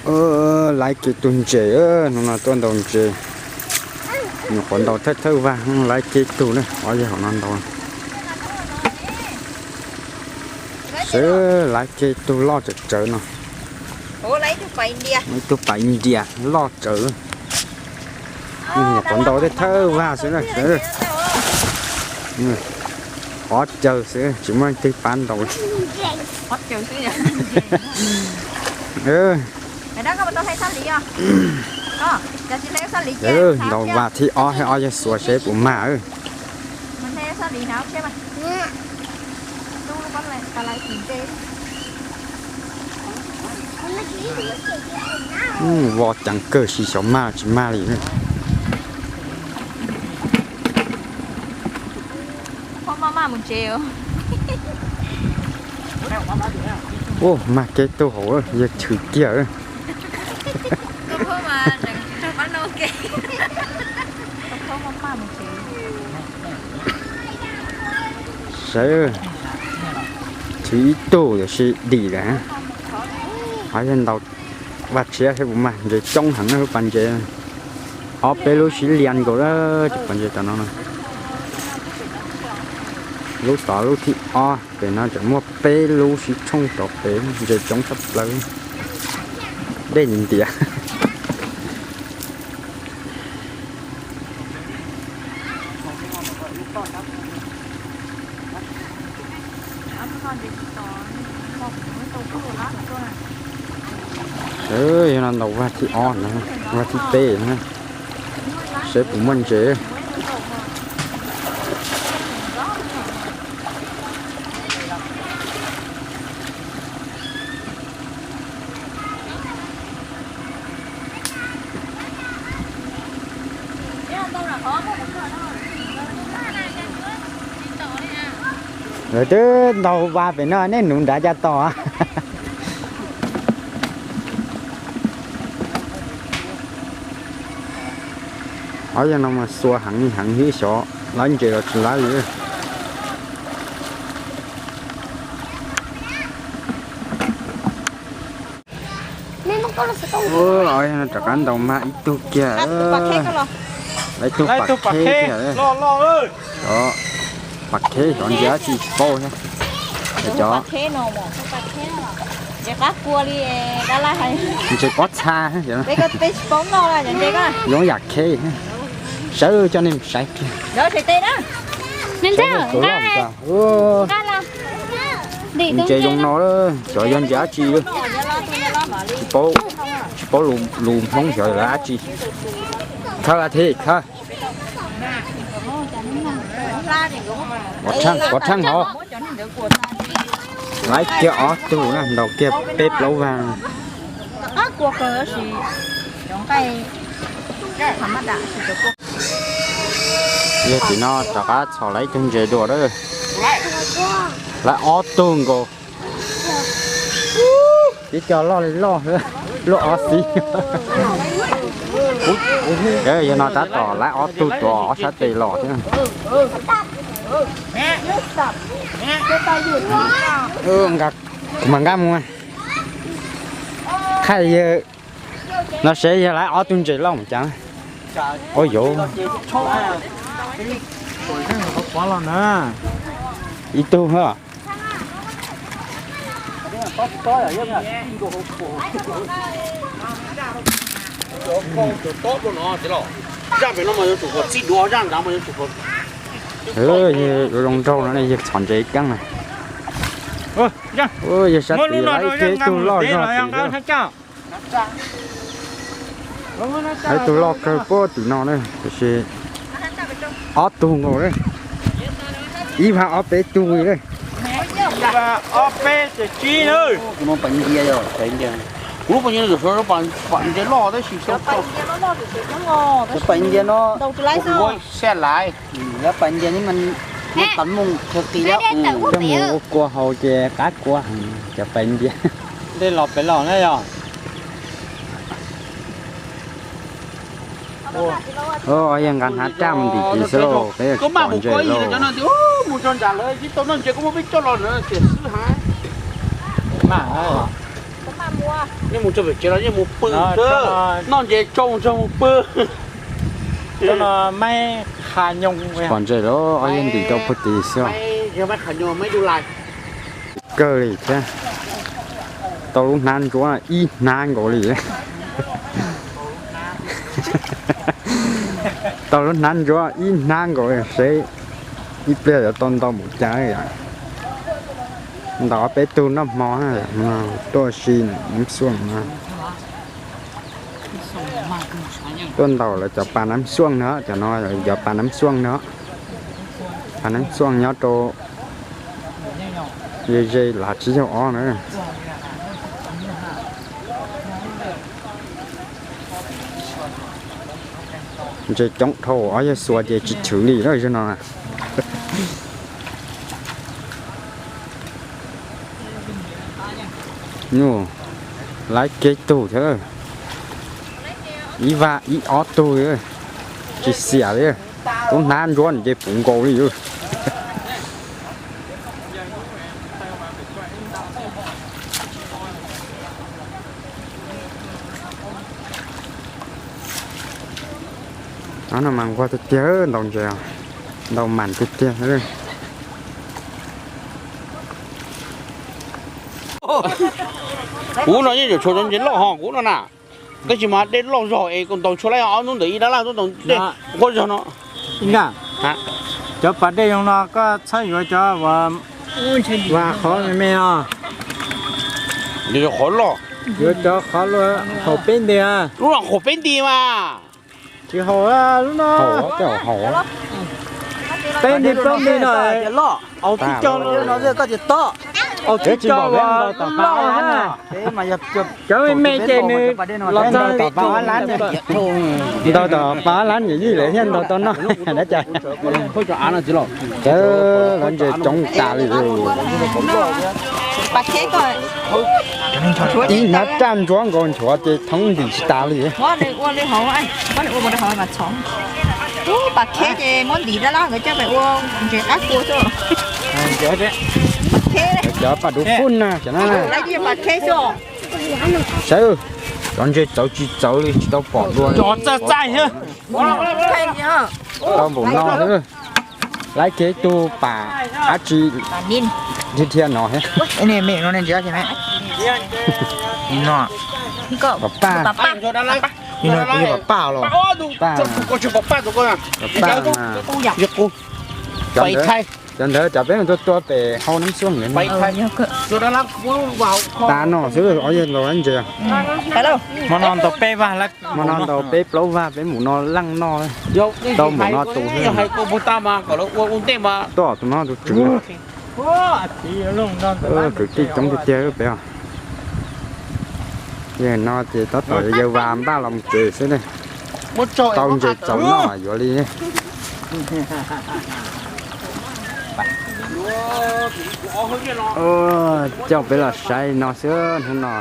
Laiv kiag tug ntses, hnub no tuaj ntaus ntses. Nyuam qhuav ntaus thawj thawj vag, laiv kiag tug na, ob yawg hauv no ntaus. Sawv, laiv kiag tug loj tsawv tsawv no. Ib tug pais India loj tsawv. Nyuam qhuav ntaus thawj thawj vag xwb na. Ob cawg xwb tsis muaj leej twg pab ntaus. Ntaus vag thib ob, ob yawg xuas seb puas mag. Vos ceev kawg, sis xyov mag tsis mag li. Ua, mag kiag tug hauv, yawg chwv kiag. Sawv, chwv ib tug yuav sim dim lawm. Ho yog ntaus vag tshiab thiab puas mag, ntses coob heev na lub pas ntses. Ob peb lub sib lias nkaus lawm, cov pas ntses tom no. Lub tod lub thib ob, pem no tseem muaj peb lub sib tshooj rau pem, ntses coob tshaj plaws. Dej ntiav. Yog no ntaus vag thib ob na, vag thib peb na, seb puas muaj ntses. Lawv twb ntaus vag pem no, nej nuv nrad cas tos. Ob yawg no mas xua heev heev thiab, xyov laiv ntses los tsis laiv li. Rov qab ntaus mag ib tug kiag, laiv tug pas kheb kiag. Xyov pas kheb xyov ntses dab tsi tsis paub thiab. Cov ntses pob txha, yoov yam kheb. Sawv coj nej mus saib kiag. Tus loj, ntses zoo no, xyov yog ntses dab tsi, tsis paub lus Hmoob xyov yog dab tsi. Thawj a thiv thawj. Pov tshaaj hov. Laiv kiag ob tug na, ntaus kiag peb plaub vag. Yog tim no rov qab txhom laiv ib tug ntses dua lawm. Laiv ob tug nkaus. Tib co loj li loj, luaj ob xib. Yog no tab tom laiv ob tug tuav ob sab tes los thiab. Kuv mam nkag mus. Thaij yawg no seb yawg laiv ob tug ntses loj mus cas. Ua yuav ib tug. Zoo nraug no yawg txhom ntses keeb na. Yawg sab tid laiv ib tug loj zog tid. Laiv tug loj kawg puag tim no na, tiam sis ob tug nkaus na, ib vag ob peb tug li na. Ob peb tawm tsib na. Kuv lub pas nyias yuav suav pas nyias loj tab sis cov pas nyias no, lawv pas nyias ni mas, cov pas mooj kawg qis, coj mus ua kua haus ces qab kua heev cov pas nyias. Dej los pem los na yog. Yog nqa hnav raj mus ntim kis xwb lauj, peb yuav tsis pom ntses lauj. Mus tso ntsag lawv tsis tau noj ntses, kuv muab peb coj los lawv tiam xwb hais. Nej mus txog pem tsev los yeej mus pw xwb, noj ntses tsau mus txog mus pw. Pom ntses lawm, ob yog ntim rau puag tim xwb. Kawg li thiab. Tau lub hnab ntsuab ib hnab nkaus li. Tau lub hnab ntsuab ib hnab nkaus li, seb ib pliag yuav tau ntau npaum cas. Ntaus ob peb tug noj hmo, tuaj si Nab Xuaj no. Tuaj ntaus lawv cov pas Nab Xuaj no, cov no cov pas Nab Xuaj no. Pas Nab Xuaj nyob rau ze ze lav tsib caug ob na. Ntses coob dhau, ob yog xuas ces tsis chwv li lawm no. Nyuj, laib kiag tug thiab. Ib vag ib ob tug, tsis xiam li. Lub hnab ntsuab nws ces puv nkaus li. Ob no mas nquag tiag tiag, ntaus ntses, ntaus mas tiag tiag. Kuv no yeej yuav tshuav cov ntses loj ho kuv no na. Tab sis mas dej loj zog es kuv ntaus tshuav lawm ob hnub ntawd ib dab laj tuaj ntaus dej quaj zog no. Cov pas dej zoo no koj txhob yuav cov uas vas qhov me me os. Yuav cov qhov luaj haum peb nti. Lub no haum peb nti mas. Tsis haum, lub no peb nti plaub nti no. Au tib co, au tib co uas loj na. Cov me me ces nws los txog ntau tom pas ob lab niam yij lawm thiaj ntaus tau noj na cas. Cov lov ntses coob tas li. Ib hnab raj ntsuab nkaus nchuav ces thoob ntim tsis tas li. Cov pas dub phun na, cov no. Saib, cov ntses txawv tsis txawv li tsis tau pom dua. Tau npaum no xwb. Laib kiag ib tug pas dab tsi dhia dhia no thiab. Pam paj. Pam. Pam mas. Cov ntawd, cov ntawd cov peb mus tua tua pem hau Nab Xuaj ntawd. Tas no xwb, ob yog ntaus ntses. Hmo no ntaus peb vag, hmo no ntaus peb plaub vag, peb mus no leej no. Tau mus no tus, tuaj tus no tus tswv. Kwv tij coob tiag tiag peb os. Yog no ces tab tom yawg vas npaj los mus tsev xwb ne. Tau ntses txaus noj yuav li. Coj peb los saib no xwb hnub no.